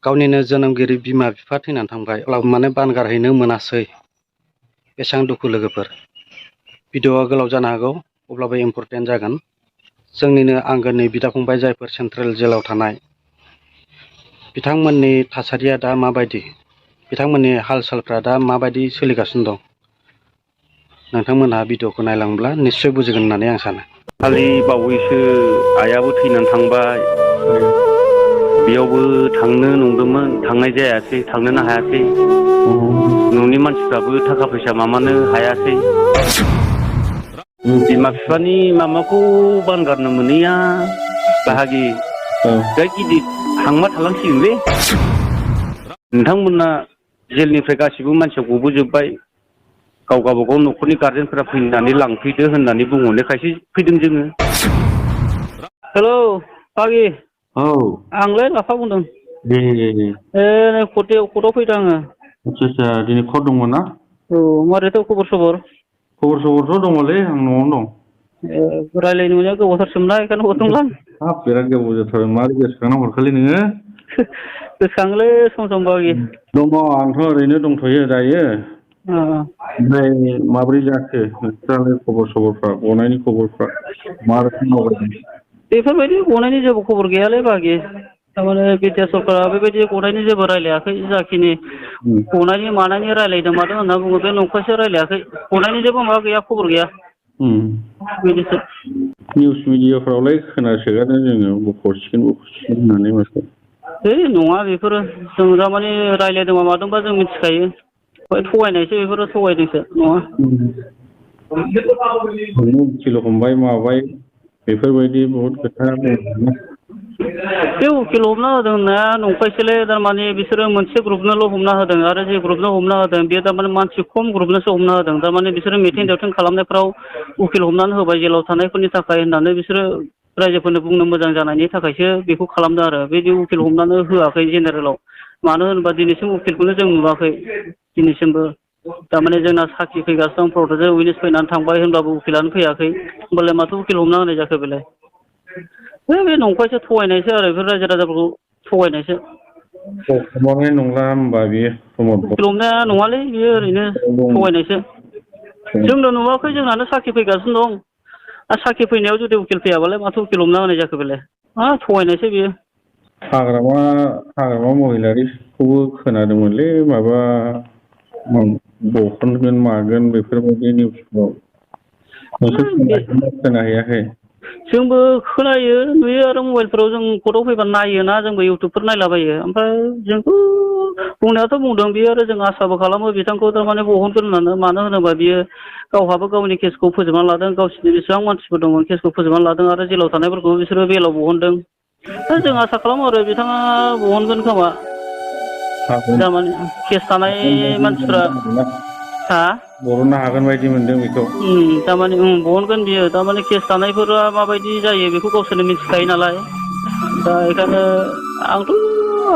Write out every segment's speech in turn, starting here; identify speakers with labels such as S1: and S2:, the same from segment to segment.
S1: गावनिनो जोनोमगिरि बिमा बिफा थैनानै थांबाय अब्लाबो माने बानगारहैनो मोनासै बेसेबां दुखु लोगोफोर भिडिअ'आ गोलाव जानो हागौ अब्लाबो इम्परटेन्ट जागोन जोंनिनो आंगोनि बिदा फंबाय जायफोर सेन्ट्रेल जेलाव थानाय बिथांमोननि थासारिया दा माबायदि बिथांमोननि हाल सालफ्रा दा माबायदि सोलिगासिनो दं नोंथांमोनहा भिडिअ'खौ नायलांब्ला निस्सय बुजिगोन होननानै आं सानो
S2: खालि बावैसो आइयाबो थैनानै थांबाय बेयावबो थांनो नंदोंमोन थांनाय जायासै थांनोनो हायासै न'नि मानसिफ्राबो थाखा फैसा माबानो हायासै बिमा बिफानि माबाखौ बानगारनो मोनैया बाहागि दा गिदिर हांमा थालांसिगोनलै नोंथांमोना जेलनिफ्राय गासिबो मानसिया गबोजोब्बाय गाव गावबागाव न'खरनि गारजेनफोरा फैनानै लांफैदो होननानै बुंहरनायखायसो फैदों जोङो हेल' बागि
S3: औ
S2: आंलाय लाफा बुंदों
S3: दे
S2: नै कर्टआव फैदों आङो
S3: आदसा दिनै कर्ट दंमोन ना
S2: औ मारैथो खबर सबर
S3: खबर सबरथ' दङलै आं न'आवनो दं
S2: रायज्लायनो मोनैया गोबावथारसैमोनना बेखायनो हरदोंमोन
S3: हाब बिराद गोबाव जाथारबाय मारै गोसोखांना हरखोलै नोङो
S2: गोसोखाङोलै सम सम बागि
S3: दङ आंथ' ओरैनो दंथ'यो दायो ओमफ्राय माब्रै जाखो नोंस्रालाय खबर सबरफ्रा गनायनि खबरफ्रा मा रोखोम आवगायदों
S2: बेफोरबायदि गनायनि जेबो खबर गैयालै बागि थारमाने बिटिआर सरकारा बेबायदि गनायनि जेबो रायलायाखै जाखिनि गनायनि मानायनि रायलायदों मादों होनना बुङो बे नंखायसो रायलायाखै गनायनि जेबो माबा गैया खबर गैया बिदिसो
S3: निउस मिडियाफ्रावलाय खोनासोगारो जोङो बख'सिगोन होननानै माथो
S2: है नङा बेफोरो जों थारमाने रायलायदोंबा मादोंबा जों मिथिखायो थगायनायसो बेफोरो थगायदोंसो नङा
S3: उखिल हमबाय माबाय बेफोरबायदि बहुद खोथा दं
S2: बे उकिल हमना होदों होननाया नंखायसोलै थारमाने बिसोरो मोनसे ग्रुपनोल' हमना होदों आरो जे ग्रुपनो हमना होदों बेयो थारमाने मानसि खम ग्रुपनोसो हमना होदों थारमाने बिसोरो मिथिं दावथिं खालामनायफ्राव उकिल हमनानै होबाय जेलाव थानायफोरनि थाखाय होननानै बिसोरो रायजोफोरनो बुंनो मोजां जानायनि थाखायसो बेखौ खालामदों आरो बिदि उकिल हमनानै होआखै जेनेरेलाव मानो होनोबा दिनैसिम उकिलखौनो जों नुवाखै दिनैसिमबो थारमाने जोंना साखि फैगासिनो दं प्रटेकसन उइटनेस फैनानै थांबाय होनब्लाबो उकिलानो फैयाखै होमबालाय माथो उकिल हमना होनाय जाखो बेलाय बे नंखायसो थगायनायसो आरो बेफोर रायजो राजाफोरखौ थगायनायसो
S3: हमनाय नंला होमबा बेयो प्रमद
S2: उकिल हमनाया नङालै बेयो ओरैनो थगायनायसो जोंनो नुवाखै जोंनानो साखि फैगासिनो दं आरो साखि फैनायाव जुदि उकिल फैयाबालाय माथो उकिल हमना होनाय जाखो बेलाय मा थगायनायसो बेयो
S3: हाग्रामा महिलारिखौबो खोनादोंमोनलै माबा बख'नगोन मागोन बेफोरबायदि निउसफ्राव नोंसोर खोनाहैयाखै
S2: जोंबो खोनायो नुयो आरो मबाइलफोराव जों कर्टआव फैबा नायोना जोंबो इउटुबफोर नायलाबायो ओमफ्राय जोंथ' बुंनायाथ' बुंदों बियो आरो जों आसाबो खालामो बिथांखौ थारमाने बहनगोन होननानै मानो होनोबा बियो गावहाबो गावनि केसखौ फोजोबना लादों गावसिनि बेसेबां मानसिफोर दंमोन केसखौ फोजोबनानै लादों आरो जेलाव थानायफोरखौ बिसोरो बेलाव बहनदों दा जों आसा खालामो आरो बिथाङा बहनगोन खोमा थारमाने केस थानाय मानसिफ्रा हा
S3: बरननो हागोन बायदि मोनदों बेखौ
S2: थारमाने बहनगोन बियो थारमाने केस थानायफोरा माबायदि जायो बेखौ गावसोरनो मिथिखायो नालाय दा बेखायनो आंथ'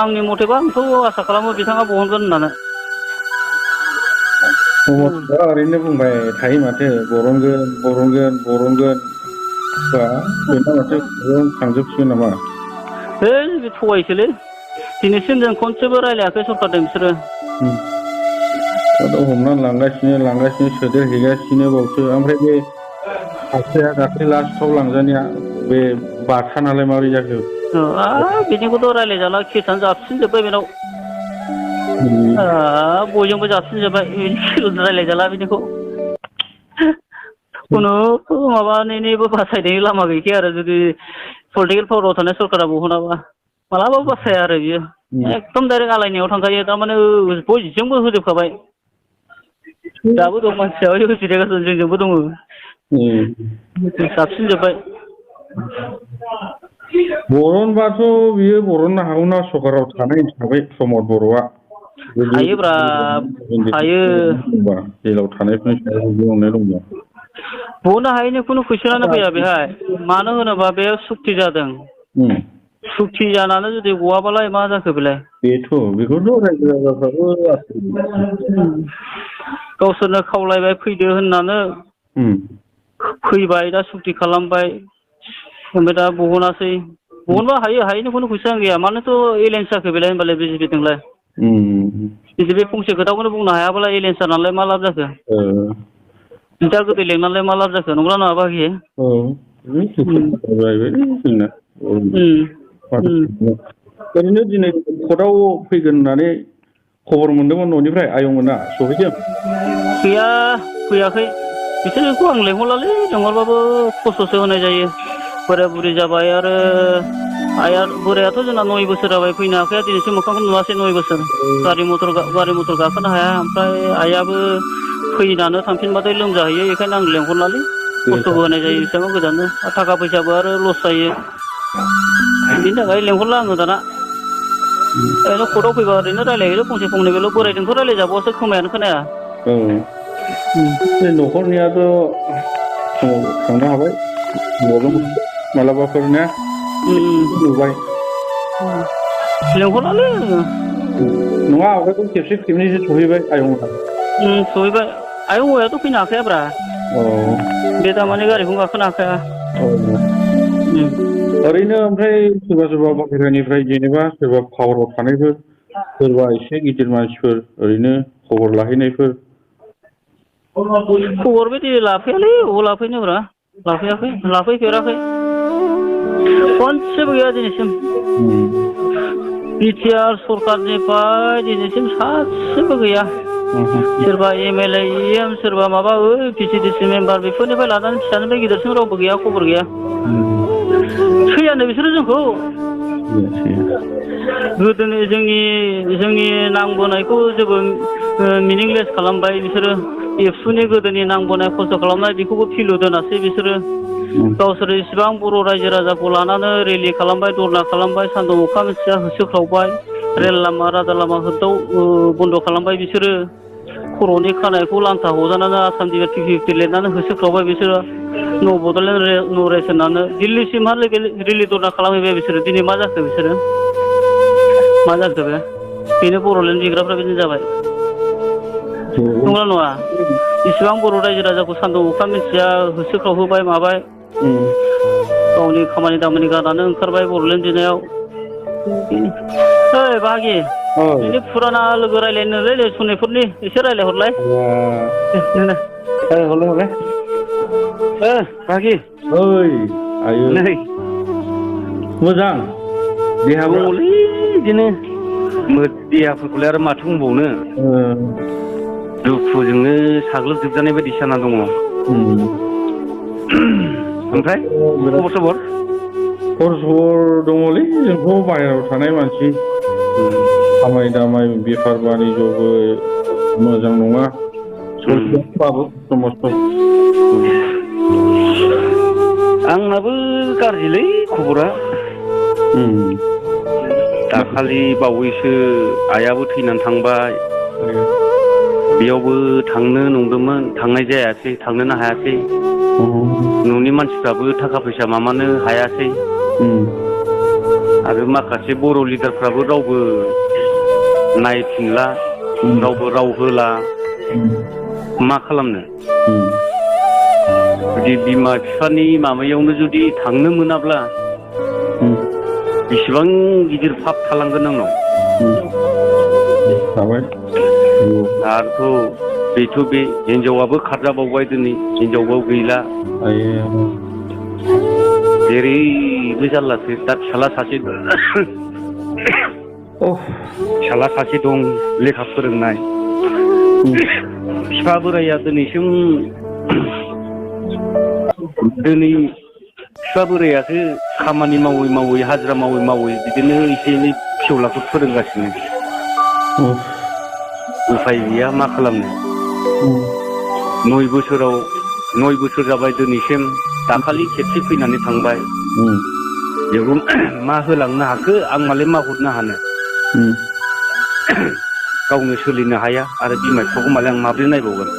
S2: आंनि मथेबा आंथ' आसा खालामो बिथाङा बहनगोन होननानै
S3: ओरैनो बुंबाय थायो माथो बरनगोन बा बेना माथो थांजोबसिगोन नामा
S2: है बे थगायसोलै दिनैसिम जों खनसेबो रायज्लायाखै सरखारजों बिसोरो
S3: हमनानै लांगासिनो सोदेरहैगासिनो बावसो ओमफ्राय बे सासेया दाख्लै लास्टआव लांजानाया बे बारसानालाय माबोरै जाखो
S2: बिदिखौथ' रायज्लायजाला केसानो जाबसिनजोब्बाय बेनाव बयजोंबो जाबसिनजोब्बाय रायज्लायजाला बिदिखौ खुनु माबानायनिबो बासायनायनि लामा गैखाया आरो जुदि पलिटिकेल पावाराव थानाय सरकारा बहनाबा मालाबाबो बासाया आरो बियो एकदम डाइरेक्ट आलायनायाव थांखायो थारमाने बयजोंबो होजोबखाबाय दाबो दं मानसिया जिरायगासिनो जोंजोंबो दङ जाबसिनजोब्बाय
S3: बरनबाथ' बियो बरननो हागौना सरकाराव थानाय हिसाबै प्रमद बर'आ जुदि
S2: हायोब्रा हायो
S3: जेलाव थानायफोरनि सायाव जुदि अननाय दंब्ला
S2: बहननो हायैनि खुनु कुइसनानो फैया बेहाय मानो होनोबा बे सुक्ति जादों सुक्ति जानानै जुदि गवाबालाय मा जाखो बेलाय
S3: बेखौथ' रायजो राजाफ्राबो
S2: गावसोरनो खावलायबाय फैदो होननानै फैबाय दा सुक्ति खालामबाय ओमफ्राय दा बहनासै बहनबा हायैनिखौनो फैसा गैया मानोथ' एलायन्स जाखो बेलाय होनबालाय बिजेपिजोंलाय बिजेपि फंसे खोथाखौनो बुंनो हायाबालाय एलायन्स जानानैलाय मा लाब जाखो दा गोदै लेंनानैलाय मा लाब जाखो नंगौना नङा बाहागि
S3: जोंना ओरैनो दिनै कर्टआव फैगोन होननानै खबर मोनदोंमोन न'निफ्राय आयंमोना सहैदों
S2: गैया फैयाखै बिसोरखौ आं लेंहरलालै लेंहरबाबो खस्थ'सो होनाय जायो बोराय बुरि जाबाय आरो आइया बोरायाथ' जोंना 9 बोसोर जाबाय फैनो हाखाया दिनैसिम मोखांखौ नुवासै 9 बोसोर गारि मटर गाखोनो हाया ओमफ्राय आइयाबो फैनानै थांफिनबाथाय लोमजाहैयो बेखायनो आं लेंहरलालै खस्थ'बो होनाय जायो बेसेबां गोजाननो थाखा फैसाबो आरो लस जायो बिनि थाखाय लेंहरला आङो दाना ओरैनो कर्टआव फैबा ओरैनो रायलायहैयो फंसे फंनै बेल' बोरायजोंथ' रायलायजाबावासो खोमायानो खोनाया
S3: बे न'खरनियाथ' समाव थांनो हाबाय मालाबाफोर ने नुबाय
S2: लेंहरलालै
S3: नङा आवगायथ' खेबसे खेबनैसो सहैबाय आयंमोना
S2: सहैबाय आयं हौवायाथ' फैनो हाखायाब्रा बे दामानि गारिखौनो गाखोनो हाखाया
S3: ओरैनो ओमफ्राय सोरबा बाहेरानिफ्राय जेनेबा सोरबा पावाराव थानायफोर सोरबा एसे गिदिर मानसिफोर ओरैनो खबर लाहैनायफोर
S2: खबर बायदि लाफैयालै अबाव लाफैनोब्रा लाफैफेराखै खनसेबो गैया दिनैसिम बिटिआर सरकारनिफ्राय दिनैसिम सासेबो गैया सोरबा एमएलए EM सोरबा माबा PCDC मेम्बार बेफोरनिफ्राय लानानै फिसानिफ्राय गिदिरसिम रावबो गैया खबर गैया सैयानो बिसोरो जोंखौ गोदोनि जोंनि नांबोनायखौ जेबो मिनिंलेस खालामबाय बिसोरो एबसुनि गोदोनि नांबोनाय खस्थ' खालामनाय बेखौबो फिलु दोनासै बिसोरो गावसोर इसिबां बर' रायजो राजाखौ लानानै रेलि खालामबाय धरना खालामबाय सान्दुं अखा मिथिया होसोख्रावबाय रेल लामा राजा लामा बन्द' खालामबाय बिसोरो खर'नि खानायखौ लान्था हजानानै आसाम डिमान्ड 50 लिरनानै होसोख्रावबाय बिसोरो न' बड'लेण्ड न' रेस होननानै दिल्लीसिमहालागै रेलि धरना खालामहैबाय बिसोरो दिनै मा जाखो बिसोरो मा जाखो बेनो बर'लेण्ड बिग्राफ्रा बिदिनो जाबाय नंगौना नङा इसिबां बर' रायजो राजाखौ सान्दुं अखा मिथिया होसोख्रावहोबाय माबाय गावनि खामानि दामानि गारनानै ओंखारबाय बड'लेण्ड बिनायाव ओइ बाहागि नोंनि फुराना लोगो रायलायनोलै सनितपुरनि एसे रायलायहरलाय हरलाय बाहागि
S3: ओइ आयै
S2: नै
S3: मोजां देहाफ्रा
S2: दङलै बिदिनो देहाफोरखौलाय आरो माथो बुंबावनो दुखुजोंनो साग्लोबजोबजानाय बायदि जाना दङ ओमफ्राय खबर सबर
S3: दङलै जोंथ' बाहेरायाव थानाय मानसि खामानि दामानि बेफार बानिज्यबो मोजां नङा सोलिबाबो समस्थ'
S2: आंनाबो गाज्रिलै खबरा दाखालि बावैसो आइयाबो थैनानै थांबाय बेयावबो थांनो नंदोंमोन थांनाय जायासै थांनोनो हायासै न'नि मानसिफ्राबो थाखा फैसा माबानो हायासै आरो माखासे बर' लिडारफ्राबो रावबो नायफिनला रावबो राव होला मा खालामनो जुदि बिमा बिफानि माबायावनो जुदि थांनो मोनाब्ला बेसेबां गिदिर पाप थालांगोन आंनाव आरोथ' बेथ' बे हिनजावाबो खारजाबावबाय दिनै हिनजावबाबो गैला जेरैबो जारलासो दा फिसाला सासे दं लेखा फोरोंनाय बिफा बोराया दिनै बिफा बोरायासो खामानि मावै मावै हाजिरा मावै बिदिनो एसे एनै फिसौलाखौ फोरोंगासिनो उफाय गैया मा खालामनो 9 बोसोर जाबाय दिनैसिम दाखालि खेबसे फैनानै थांबाय बेखौ मा होलांनो हाखो आं मालाय मा हरनो हानो गावनो सोलिनो हाया आरो बिमा बिफाखौ मालाय आं माब्रै नायबावगोन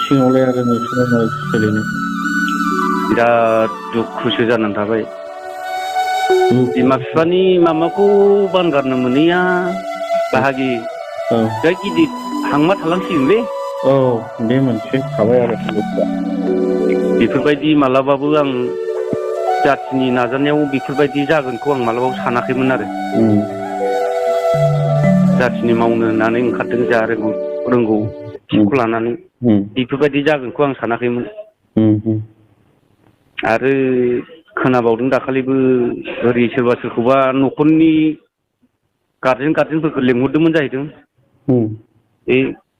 S3: सिङावलाय आरो नोंसोरनाव सोलिनो
S2: बिराद दुखुसो जानानै थाबाय बिमा बिफानि माबाखौ बानगारनो मोनैया बाहागि दा गिदिर हांमा थालांसिगोनलै
S3: बे मोनसे थाबाय आरो
S2: बेफोरबायदि मालाबाबो आं जाथिनि नाजानायाव बेफोरबायदि जागोनखौ आं मालाबाबो सानाखैमोन आरो जाथिनि मावनो होननानै ओंखारदों जा रोंगौ थिखौ लानानै बेफोरबायदि जागोनखौ आं सानाखैमोन आरो खोनाबावदों दाखालिबो ओरै सोरबा सोरखौबा न'खरनि गारजेनफोरखौ लेंहरदोंमोन जाहैदों बे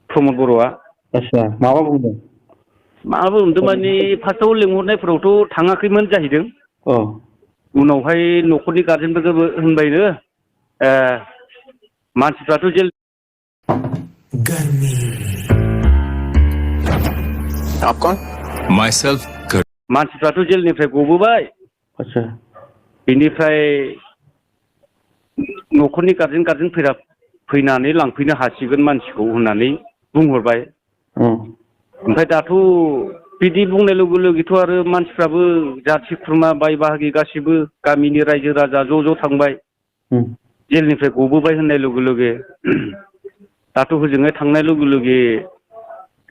S2: प्रमद बर'आ
S3: आदसा माबा बुंदों
S2: माने फार्स्टआव लेंहरनायफोरावथ' थाङाखैमोन जाहैदों उनावहाय न'खरनि गारजेनफोरखौबो होनबायनो मानसिफ्राथ' जेल
S4: आप कौन? Myself.
S2: मानसिफ्राथ' जेलनिफ्राय गबोबाय
S3: आदसा
S2: बेनिफ्राय न'खरनि गारजेनफोरा फैनानै लांफैनो हासिगोन मानसिखौ होननानै बुंहरबाय ओमफ्राय दाथ' बिदि बुंनाय लोगो लोगोथ' आरो मानसिफ्राबो जाथि खुरमा बाय बाहागि गासिबो गामिनि रायजो राजा ज' थांबाय जेलनिफ्राय गबोबाय होननाय लोगो लोगो दाथ' हजोंहाय थांनाय लोगो लोगो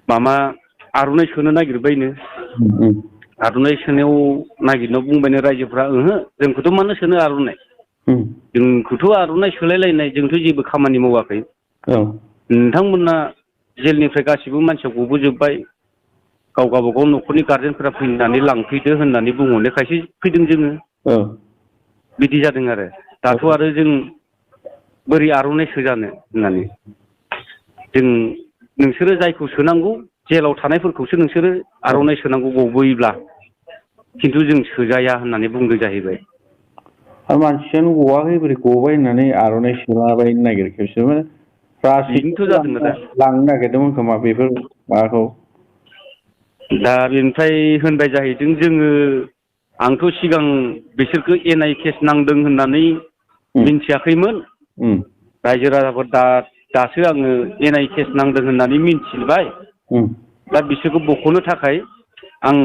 S2: माबा आर'नाइ सोनो नागिरबायनो आर'नाइ सोनायाव नागिरनायाव बुंबायनो रायजोफ्रा ओहो जोंखौथ' मानो सोनो आर'नाइ जोंखौथ' आर'नाइ सोलायलायनाय जोंथ' जेबो खामानि मावाखै नोंथांमोना जेलनिफ्राय गासिबो मानसिया गबोजोब्बाय गावबागाव न'खरनि गारजेनफोरा फैनानै लांफैदो होननानै बुंहरनायखायसो फैदों जोङो बिदि जादों आरो दाथ' आरो जों बोरै आर'नाइ सोजानो होननानै जों नोंसोरो जायखौ सोनांगौ जेलाव थानायफोरखौसो नोंसोरो आर'नाइ सोनांगौ गबोयोब्ला खिन्थु जों सोजाया होननानै बुंदों जाहैबाय
S3: आरो मानसियानो गवाखै बोरै गबाय होननानै आर'नाइ सोलाबायनो नागिरखो बिसोर
S2: बिदिनोथ' जादों दा
S3: लांनो नागिरदोंमोन खोमा बेफोर माबाखौ
S2: दा बेनिफ्राय होनबाय जाहैदों जोङो आंथ' सिगां बिसोरखौ एनआइ केस नांदों होननानै मिन्थियाखैमोन रायजो राजाफोर दासो आङो एनआइ केस नांदों होननानै मिन्थिबाय दा बिसोरखौ बख'नो थाखाय आं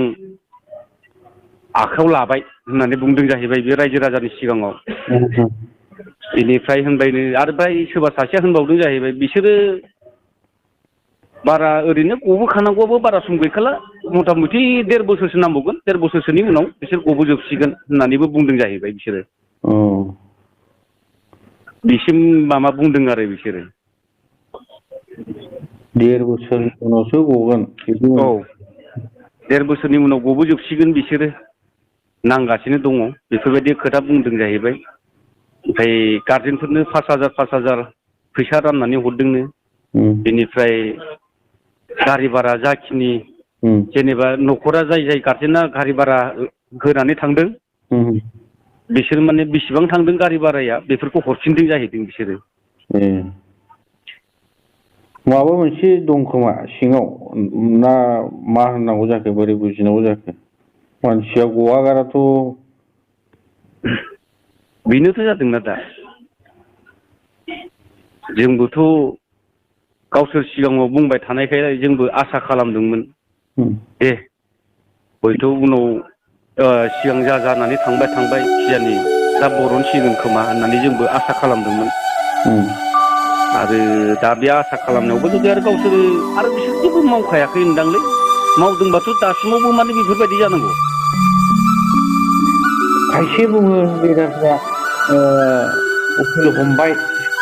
S2: आखायाव लाबाय होननानै बुंदों जाहैबाय बे रायजो राजानि सिगाङाव बेनिफ्राय होनबायनो आरो सोरबा सासेया होनबावदों जाहैबाय बिसोरो बारा ओरैनो गबोखानांगौआबो बारा सम गैखाला मथा मथि 1.5 बोसोरसो नांबावगोन 1.5 बोसोरसोनि उनाव बिसोर गबोजोबसिगोन होननानैबो बुंदों जाहैबाय बिसोरो बिसिम माबा बुंदों आरो बिसोरो
S3: 1.5 बोसोरनि उनावसो गगोन
S2: औ 1.5 बोसोरनि उनाव गबोजोबसिगोन बिसोरो नांगासिनो दङ बेफोरबायदि खोथा बुंदों जाहैबाय ओमफ्राय गारजेनफोरनो 5,000 फैसा राननानै हरदोंनो बेनिफ्राय गारि भारा जाखिनि जेनेबा न'खरा जाय गारजेना गारि भारा होनानै थांदों बिसोर माने बेसेबां थांदों गारि भाराया बेफोरखौ हरफिनदों जाहैदों बिसोरो
S3: माबा मोनसे दं खोमा सिङाव ना मा होननांगौ जाखो बोरै बुजिनांगौ जाखो मानसिया गवागाराथ'
S2: बेनोथ' जादोंना दा जोंबोथ' गावसोर सिगाङाव बुंबाय थानायखाय जोंबो आसा खालामदोंमोन दे हयथ' उनाव सिगां जानानै थांबाय खिजानि दा बरनसिगोन खोमा होननानै जोंबो आसा खालामदोंमोन आरो दा बे आसा खालामनायावबो जुदि आरो गावसोरो आरो बिसोर जेबो मावखायाखै होनदांलै मावदोंबाथ' दासिमावबो माने बेफोरबायदि जानांगौ
S3: खायसे बुङो लिडारफ्रा उकिल हमबाय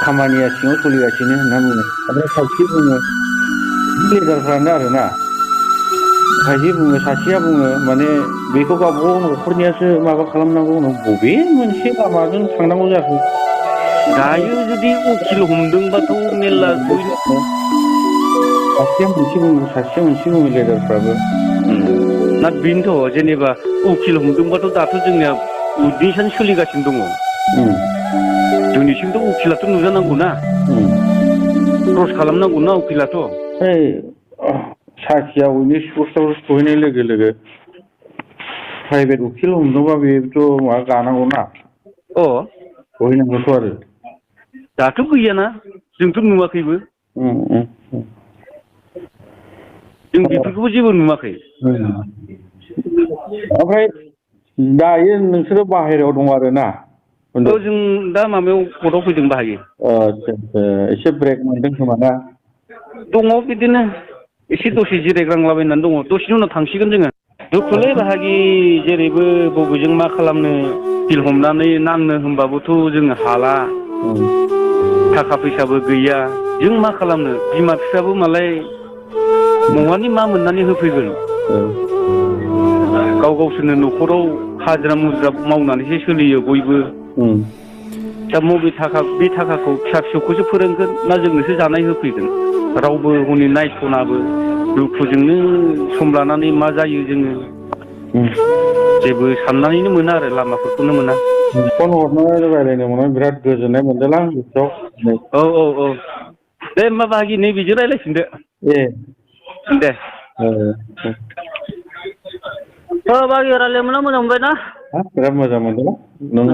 S3: खामानिया सिङाव सोलिगासिनो होनना बुङो ओमफ्राय खायसे बुङो लिडारफ्रानो आरोना खायसे बुङो सासेया बुङो माने बेखौ गावबागाव न'खरनियासो माबा खालामनांगौ बबे मोनसे लामाजों थांनांगौ जाखो
S2: दायो जुदि उकिल हमदोंबाथ' मेरला
S3: सासेया मोनसे बुङो लिडारफ्राबो
S2: ना बेनोथ' जेनेबा उकिल हमदोंबाथ' दाथ' जोंनिया उइटनेसआनो सोलिगासिनो दङ जोंनिसिमथ' उकिलाथ' नुजानांगौ ना क्रस खालामनांगौ ना उकिलाथ'
S3: साखिया उइटनेस पस्टआव सहैनाय लोगो लोगो प्राइभेट उकिल हमदोंबा बेथ' माबा गानांगौना सहैनांगौथ' आरो
S2: दाथ' गैयाना जोंथ' नुवाखैबो जों बेफोरखौबो जेबो नुवाखै
S3: ओमफ्राय दायो नोंसोरो बाहेरायाव दं आरोना
S2: जों दा माबायाव कर्टआव फैदों बाहायो
S3: आदसा एसे ब्रेक मोनदों खोमा ना
S2: दङ बिदिनो एसे दसे जिरायग्लांलाबायनानै दङ दसेनि उनाव थांसिगोन जोङो
S3: दुखुलै बाहागि जेरैबो बबेजों मा खालामनो बिल हमनानै नांनो होनबाबोथ' जोङो हाला थाखा फैसाबो गैया जों मा खालामनो बिमा बिफायाबो मालाय न'आनि मा मोननानै होफैगोन गाव गावसोरनो न'खराव हाजिरा मुजिरा मावनानैसो सोलियो बयबो दा बे थाखाखौ फिसा फिसौखौसो फोरोंगोन ना जोंनोसो जानाय होफैगोन रावबो हनै नायस'नाबो दुखुजोंनो सम लानानै मा जायो जोङो जेबो साननानैनो मोना आरो लामाफोरखौनो मोना
S5: फन हरनानै रायज्लायनो मोननानै बिराद गोजोननाय मोनदोंलां गोसोआव
S3: औ दे होमबा बाहागि नै बिदि रायज्लायफिनदो दे
S2: बाहागि रायज्लायनो मोनना मोजां मोनबाय ना
S5: बिराद मोजां मोनदोंलां नों